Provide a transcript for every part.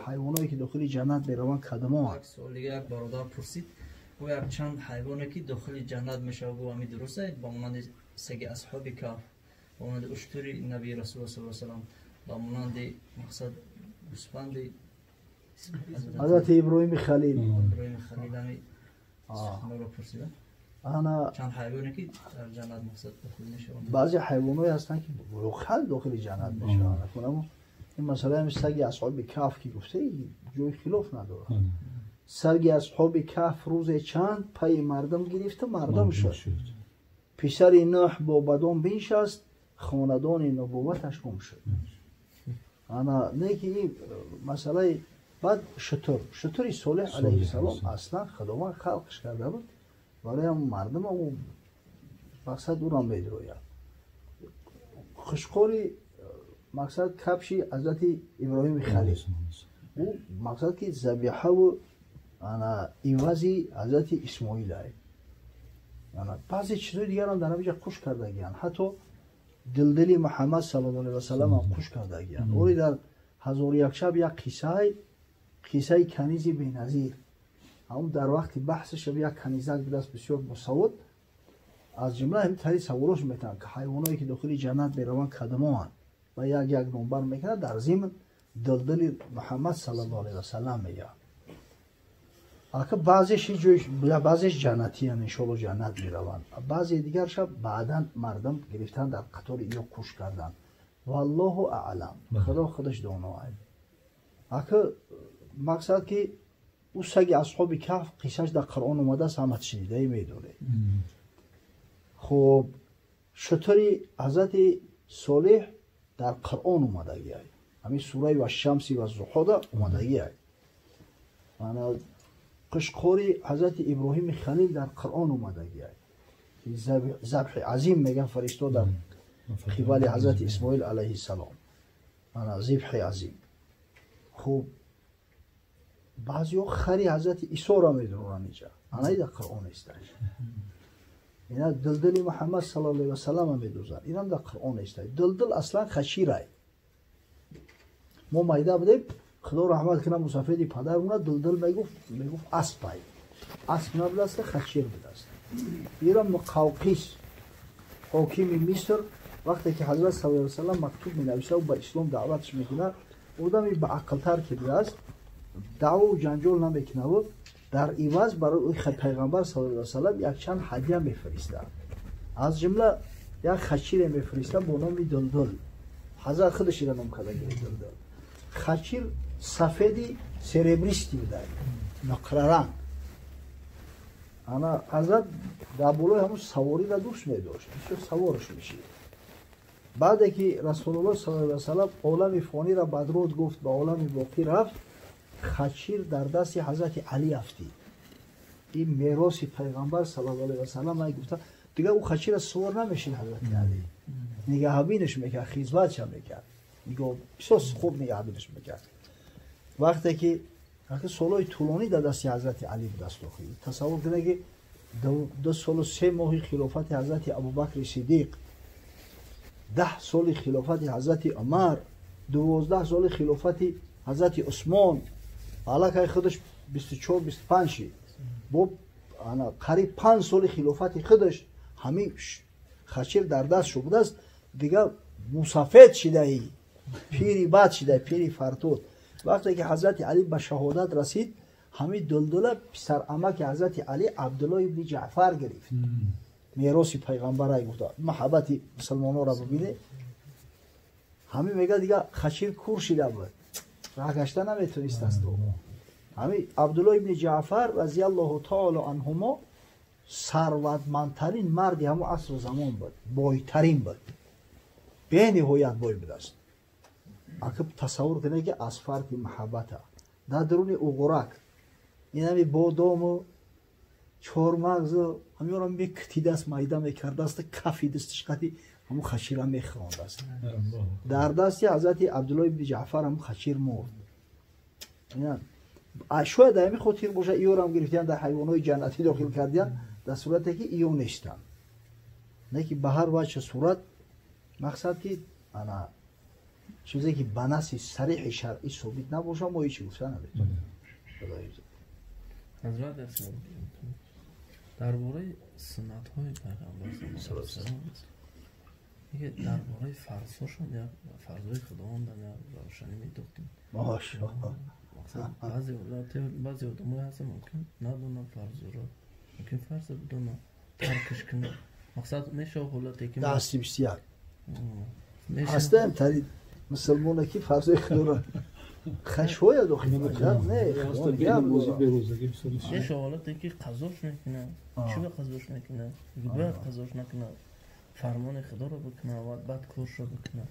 Ҳайвоное ки дохили ҷаннат мераванд кадомоанд? Як суол дига як бародар пурсид, гӯ як чанд ҳайвоне ки дохили ҷаннат мешавад, гӯ ами дуруст аст? Ба монанди саги асҳоби каф, ба монанди уштури наби расулуллоҳ саллаллоҳу алайҳи васаллам, ба монанди мақсад гӯсфанди ҳазрати Иброҳими Халил. Иброҳими Халил ами суханро пурсида. Ана чанд ҳайвоне ки дар ҷаннат мақсад дохил мешаванд. Баъзе ҳайвоное ҳастанд ки воқеан дохили ҷаннат мешаванд. Ин масъала саги асҳоби каф ки гуфта ҷои хилоф надорад. Саги асҳоби каф рӯзе чанд пайи мардум гирифта мардум шуд. Писари Нӯҳ бо бадон биншаст, хонадони нубувваташ гум шуд. Ана не ки ин масъалаи баъд шутур. Шутури Солеҳ алайҳиссалом аслан Худованд халқш карда буд барои ҳам мардум, ӯ мақсад ӯро медрояд. Хушқори мақсад кабши ҳазрати Иброҳими Халил. Ӯ мақсад ки забиҳаву ана ивази ҳазрати Исмоил ай. Ана баъзе чизҳои дигарам дар ҳаминҷа қуш кардагиянд. Ҳатто дилдили Муҳаммад саллаллоҳу алайҳи васаллам ҳам қуш кардагиянд. Оре дар ҳазору як шаб як қиссаи, қиссаи канизи беназир. Ҳамон дар вақти баҳсаш як канизак будааст бисёр босавод. Аз ҷумла ҳамин тари саволош метавонанд ки ҳайвоное ки дохили ҷаннат мераванд кадомоанд ва як як номбар мекунад. Дар зимн дилдили Муҳаммад саллаллоҳу алайҳи васаллам мегӯяд. Ака баъзеш баъзеш ҷаннатиян, иншоалло ҷаннат мераванд. Баъзе дигарша баъдан мардум гирифтан дар қатори ё куш кардан. Валлоҳу аълам, Худо худаш доно. Ака мақсад ки ӯ саги асҳоби каф қиссаш дар Қуръон омадааст, ҳама шунидае медонед. Хуб, шутури ҳазрати Солеҳ дар Қуръон омадагиай. Ҳамин сураи Вашшамси ва Зуҳода омадагиай. Ана қишқори ҳазрати Иброҳими Халил дар Қуръон омадагиай. Забҳи азим меган фаристо дар қибали ҳазрати Исмоил алайҳиссалом. Ана зибҳи азим. Хуб, баъзеҳо хари ҳазрати Исоро медоранд инҷа. Ана дар Қуръон нест. Ина дилдили Муҳаммад саллаллоҳу алайҳи васаллам медозанд. Инам дар Қуръон нест. Дилдил аслан хаширай. Мо майда будем, Худо раҳмат кунад мусафиди падарамона дилдил мегуфт аспай. Асп набудааст, хашир будааст. Ира Муқавқис, ҳокими Миср, вақте ки ҳазрат саллаллоҳу алайҳи васаллам мактуб менависад ва ба ислом даъватш мекунад, одами ба ақлтар ки будааст, даъву ҷанҷол намекунад, дар иваз барои пайғамбар саллаллоҳу алайҳи васаллам якчанд ҳадя мефиристад. Аз ҷумла як хачире мефиристад бо номи Дилдил. Ҳазрат худаш ира ном карда гирифт Дилдил. Хачир сафеди серебристӣ буда, нуқраранг. Ана ҳазрат дар болои ҳамун савориро дӯст медошт, бисёр саворш мешид. Баъде ки Расулуллоҳ саллаллоҳу алайҳи васаллам олами фониро бадруд гуфт, ба олами боқӣ рафт, хачир дар дасти ҳазрати Алӣ афтид. Ин мероси пайғамбар саллаллоҳу алайҳи васаллам ай гуфта, дигар ӯ хачира сувор намешид ҳазрати Алӣ. Нигаҳбинаш мекард, хизматша мекард. Нигоҳ бисёр хуб нигаҳбинаш мекард. Вақте ки солҳои тӯлонӣ дар дасти ҳазрати Алӣ будааст, тасаввур кунед ки 2 солу 3 моҳи хилофати ҳазрати Абубакри Сиддиқ, 10 соли хилофати ҳазрати Умар, 12 соли хилофати ҳазрати Усмон, аллакай худаш 24-25 шид. Бо қариб 5 соли хилофати худаш ҳамин хачир дар даст шуд будааст, дигар мусафед шидаи, пири бад шидаи, пири фартуд. Вақте ки ҳазрати Алӣ ба шаҳодат расид, ҳамин дулдула писарамаки ҳазрати Алӣ Абдуллоҳ ибни Ҷаъфар гирифт. Мероси пайғамбарай гуфта, маҳаббати мусалмононро бибине. Ҳамин мега дигар хачир кур шида буд, роҳ гашта наметонист аст. Ҳамин Абдуллоҳ ибни Ҷаъфар разияллоҳу таоло анҳумо сарватмандтарин марди ҳамон асру замон буд, бойтарин буд, бениҳоят бой будааст. Ака тасаввур кунед ки аз фарқи маҳаббата дар даруни уғурак инами бодому чормағзу ҳамёро мекутидааст, майда мекардааст, кафи дастиш қати ҳамун хачира мехӯрондааст. Дар дасти ҳазрати Абдуллоҳ ибни Ҷаъфар ҳамун хачир мурд. Шояд дар ҳамин хотир бошад иёрам гирифтиян дар ҳайвонҳои ҷаннатӣ дохил кардиян, дар сурате ки иё нестанд. Не ки ба ҳар ваҷҳ сурат мақсад ки ана Чизе ки ба наси сариҳи шаръӣ собит набошад, мо ҳеҷ гуфта наметавонем. Ҳазрат дар бораи суннатҳои пайғамбар саллаллоҳу алайҳи васаллам дар бораи фарзҳошон як фарзҳои худовандам як равшанӣ медохтем. Машааллоҳ. Баъзе одамое ҳастанд, мумкин надонанд фарзҳоро, мумкин фарза бидонанд, таркш кунанд. Мақсад мешавад ҳолате ки дасти 21 ҳастаем тари мусулмоне ки фарзҳои худоро хашояд охи не мешавад ҳолате ки қазош мекунад. Чӣ ба қазош мекунад? Бояд қазош накунад, фармони худоро бикунад ва баъд коршо бикунад.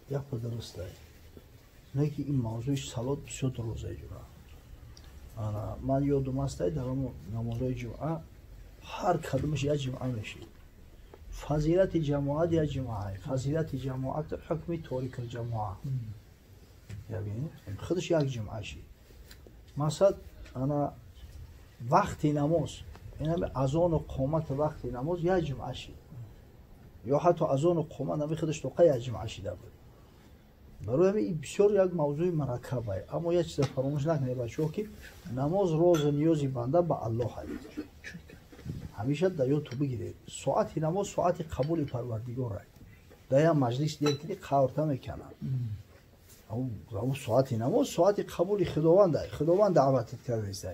Як дуруст аст. Не ки ин мавзӯи салот бисёр дурӯза ҷура. Ана ман ёдум аст, дар намозҳои ҷумъа ҳар кадомаш як ҷумъа мешид. Фазилати ҷамоат як ҷумъа, фазилати ҷамоат ҳукми торикул ҷамоа. Худаш як ҷумъа шид. Масалан, ана вақти намоз, ин азону қомат вақти намоз як ҷумъа шид. Ё ҳатто азону қомат нами худаш тоқа як ҷумъа шида буд. Барои ҳамин ин бисёр як мавзӯи мараккаб аст. Аммо як чиза фаромӯш накунед бачаҳо, ки намоз розу ниёзи банда ба Аллоҳ аст. Ҳамеша дар ёд ту бигиред, соати намоз соати қабули Парвардигор аст. Дар як маҷлис дер кунӣ қаврта мекунанд. Ҳамун соати намоз соати қабули Худованд аст. Худованд даъватат кардааст.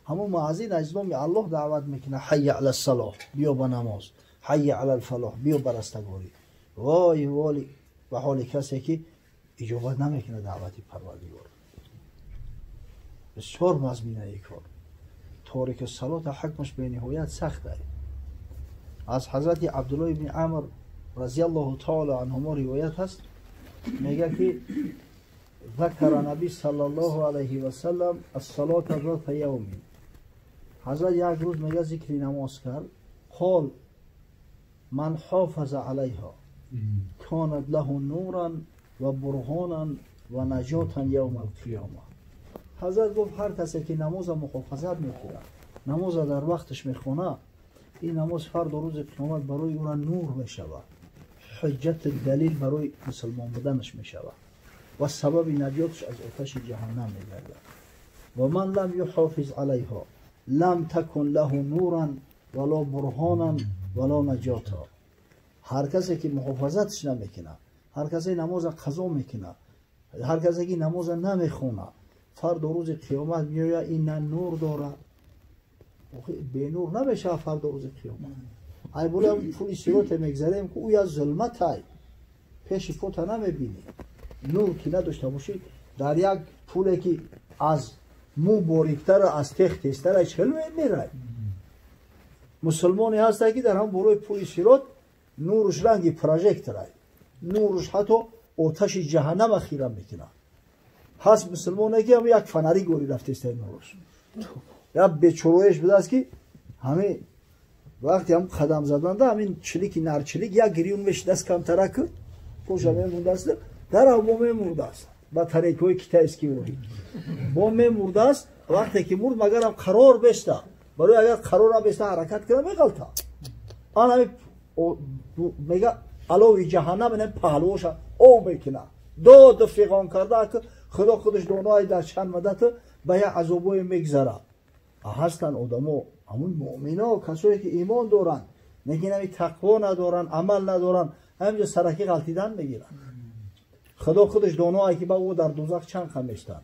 Ҳамун муаззин аз номи Аллоҳ даъват мекунад: ҳайя алас-салоҳ, биё ба намоз, ҳайя алал-фалоҳ, биё ба растагорӣ. Вой воли ба ҳоли касе ки иҷобат намекунад даъвати Парвардигор. Бисёр мазминаи кор. Торики салота ҳукмаш бениҳоят сахт аст. Аз ҳазрати Абдуллоҳ ибни Амр разияллоҳу таоло анҳумо ривоят ҳаст, мегӯяд ки ذكر نبی صلی الله علیه و سلم الصلاة ذات یوم. حضرت یک روز میگه ذکر نماز کرد. قال من حافظ علیها كانت له نورا و برهانا و نجاتا یوم القیامه. حضرت گفت هر کسی که نماز محافظت میکنه، نماز در وقتش میخونه، این نماز فردا روز قیامت برای او نور میشود، حجت دلیل برای مسلمان بودنش میشود و سبب نجاتش از آتش جهنم میگردد. و من لم یحافظ علیها لم تکن له نورا ولا برهانا ولا نجاتا. هر کسی که محافظتش نمیکنه، هر کسی نماز قضا میکنه، هر کسی که نماز نمیخونه، فردا روز قیامت میآید این نه نور داره، به نور نمیشه فردا روز قیامت. ای بولا پولی صراط میگذریم که او از ظلمت ای پیش پوتا نمیبینی. نور که نداشته باشی در یک پولی که از مو باریکتر از تخت تیزتر چهل میره. مسلمانی هست که در هم بالای پولی صراط نورش رنگ پروژکتور ای، نورش حتی آتش جهنم خیره میکنه. هست مسلمانی که هم یک فنری گوری رفته است نورش. یا بیچارهش بوده است که همه وقتی هم قدم زدن ده همین چلیک نرچلیک یک گریون میشه دست کمتره که پوش میمونده است در او میمورده است با طریقهای کتایسکی وحی با میمورده است. وقتی که مرد مگر هم قرار بسته، برای اگر قرار نبسته حرکت کنه میغلطه. آن همین میگه علاوه جهنم اینم پهلوش او میکنه داد فیغان کرده که خدا خودش دانای در چند مدت به یک عذابای میگذره. هستن آدمو همون مؤمنا کسایی که ایمان دارن لیکن همین تقوا ندارن، عمل ندارن، همینجا سرکی غلطیدن میگیرن. خدا خودش دانایی که با او در دوزخ چند خمیستن.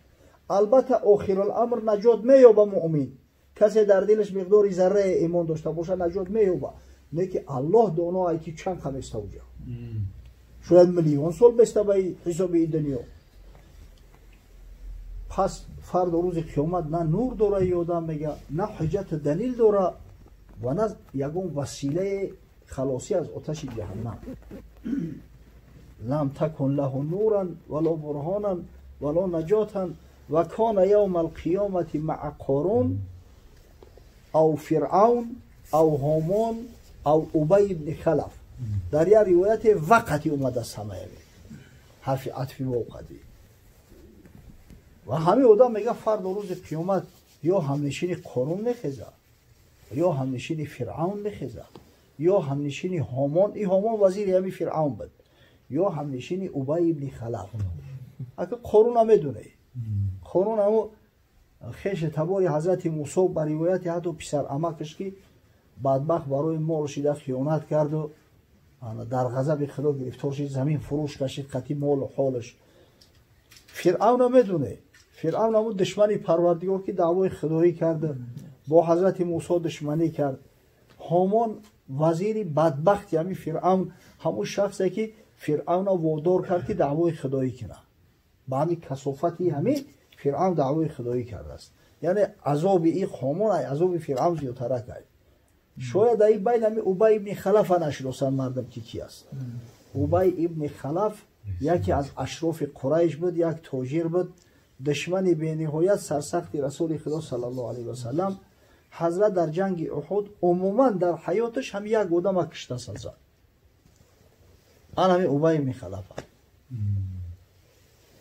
البته آخر الامر نجات مییابه مؤمن، کسی در دلش مقداری ذره ایمان داشته باشه نجات مییابه، نه که الله دانایی که چند خمیسته اونجا، شاید میلیون سال بسته به حساب این دنیا. پس فردا روز قیامت نه نور داره یادم میگه، نه حجت دلیل داره و نه یگون وسیله خلاصی از آتش جهنم. لم تکن له نورا ولا برهانا ولا نجاتا و کان یوم القیامت مع قارون او فرعون او هامان او ابی بن خلف. در یک روایت وقتی اومده است، همه حرف عطفی وقتی و همه آدم میگه فردا روز قیامت یا همنشین قارون میخیزه، یا همنشین فرعون میخیزه، یا همنشین هامان. این هامان وزیر همی فرعون بود، ё ҳамнишини Убай ибни Халаф. Ака Қорун намедонӣ. Қорун ҳамун хеши табори ҳазрати Мусо ба ривояти ҳатто писар амакаш ки бадбахт барои мол шида хиёнат карду дар ғазаби Худо гирифтор шид, замин фурӯш кашид қати молу ҳолаш. Фиръавн намедонӣ. Фиръавн ҳамун душмани Парвардигор ки даъвои худоӣ кард, бо ҳазрати Мусо душманӣ кард. Ҳомон вазири бадбахти ҳамин Фиръавн, ҳамун шахсе ки Фиръавна водор кард ки даъвои худоӣ кунад. Ба ҳамин касофати ҳамин Фиръавн даъвои худоӣ кардааст. Яъне азоби ин Ҳомон азоби Фиръавн зиёдтара кард. Шояд дар ин байн ҳамин Убай ибни Халафа нашиносанд мардум ки ки аст. Убай ибни Халаф яке аз ашрофи Қурайш буд, як тоҷир буд, душмани бениҳоят сарсахти Расули Худо саллаллоҳу алайҳи васаллам. Ҳазрат дар ҷанги Уҳуд умуман дар ҳаёташ ҳам як одама киштааст ҳазрат. Ан ҳамин Убай ибни Халафа.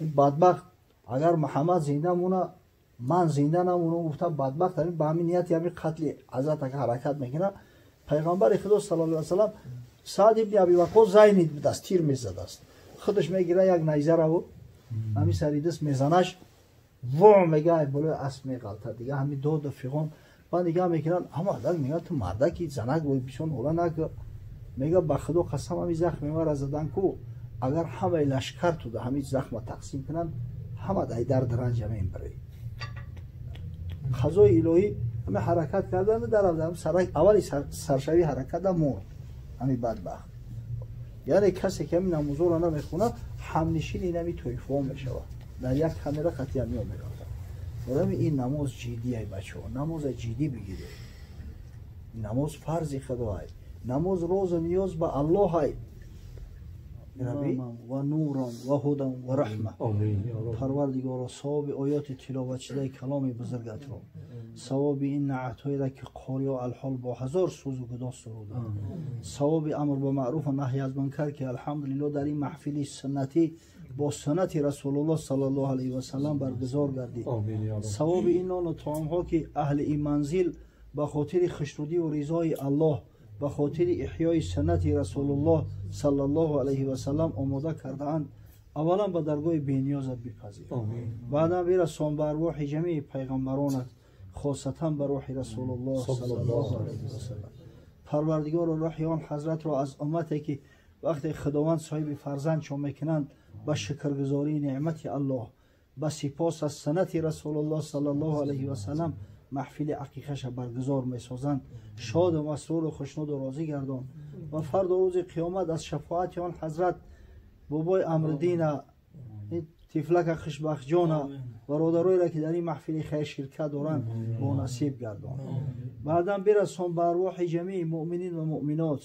Ин бадбахт агар Муҳаммад зинда мона, ман зинда намонам гуфта бадбахт ҳамин ба ҳамин нияти ҳамин қатли ҳазрат ака ҳаракат мекунад. Пайғамбари Худо саллаллоҳу алайҳи васаллам Саъд ибни Аби Ваққос зайнид будааст, тир мезадааст. Худаш мегирад як найзараву ҳамин сари даст мезанаш, во мега болои асп меғалтад. Дига ҳамин доду фиғон баъд нигаҳ мекунанд, ҳама адак мегӯянд ту мардаки занак бой бисёр нола накун. Мега ба Худо қасам ҳамин захми мара задан ку агар ҳамаи лашкар туда ҳамин захма тақсим кунанд, ҳама дай дард ранҷа мебарӣ. Қазои илоҳӣ ҳамин ҳаракат кардан дар аввали саршавии ҳараката мурд ҳамин бадбахт. Яъне касе ки ҳамин намозҳоро намехонад, ҳамнишини ин ҳамин тоифаҳо мешавад. Дар як камера қатъиян меомеравад. Одами ин намоз ҷиддиай бачаҳо, намоза ҷиддӣ бигиред. Намоз фарзи Худоай. Намоз розу ниёз ба Аллоҳай. Ва нуран ва ҳудан ва раҳма. Парвардигоро, савоби оёти тиловатшудаи каломи бузургатро, савоби ин наъатҳоеро ки қориё алҳол бо ҳазор сӯзу гудоз суруданд, савоби амр ба маъруфу наҳй аз мункар ки алҳамдулиллоҳ дар ин маҳфили суннатӣ бо суннати Расулуллоҳ саллаллоҳу алайҳи васаллам баргузор гардид, савоби ин нону таомҳо ки аҳли ин манзил ба хотири хушнудиву ризои Аллоҳ, ба хотири иҳёи суннати Расулуллоҳ саллаллоҳу алайҳи васаллам омода кардаанд, аввалан ба даргоҳи бениёзат бипазир, баъдан бирасон ба арвоҳи ҷамеи пайғамбаронат, хосатан ба рӯҳи Расулуллоҳ саллаллоҳу алайҳи васаллам. Парвардигоро, рӯҳи он ҳазратро аз уммате ки вақте Худованд соҳиби фарзанд чон мекунанд, ба шукргузории неъмати Аллоҳ, ба сипос аз суннати Расулуллоҳ саллаллоҳу алайҳи васаллам маҳфили ақиқаша баргузор месозанд, шоду масруру хушнуду розӣ гардон ва фардо рӯзи қиёмат аз шафоати он ҳазрат бобои Амриддина, тифлака хушбахтҷона, бародароеро ки дар ин маҳфили хайр ширкат доранд бо насиб гардон. Баъдан бирасон ба арвоҳи ҷамеи муъминин ва муъминот,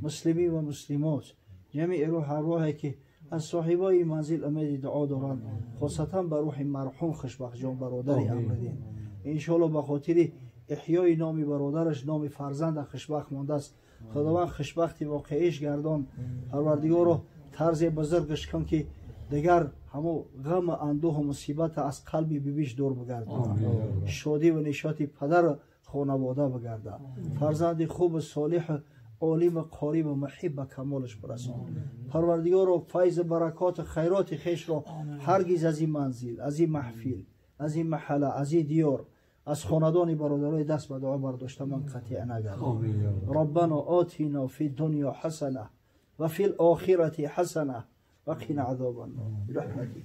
муслимин ва муслимот, ҷамеи рӯҳ арвоҳе ки аз соҳибои манзил умеди дуо доранд, хосатан ба рӯҳи марҳум хушбахтҷон бародари Амриддин. Иншоалло ба хотири иҳёи номи бародараш номи фарзанда хушбахт мондааст. Худованд хушбахти воқеиш гардон. Парвардигоро, тарзе бузургаш кун ки дигар ҳамун ғаму андӯҳу мусибата аз қалби бибиш дур бигардонад, шодӣ ва нишоти падару хонавода бигарда, фарзанди хубу солиҳу олиму қориву муҳиб ба камолаш бирасон. Парвардигоро, файзу баракоту хайроти хешро ҳаргиз аз ин манзил, аз ин маҳфил, аз ин маҳалла, аз ин диёр, аз хонадони бародарои даст ба дуо бардошта ман қатъия нагардон. Роббано отино фи дунё ҳасана ва фи лохирати ҳасана ва қина азоба ннор. Бирахматик.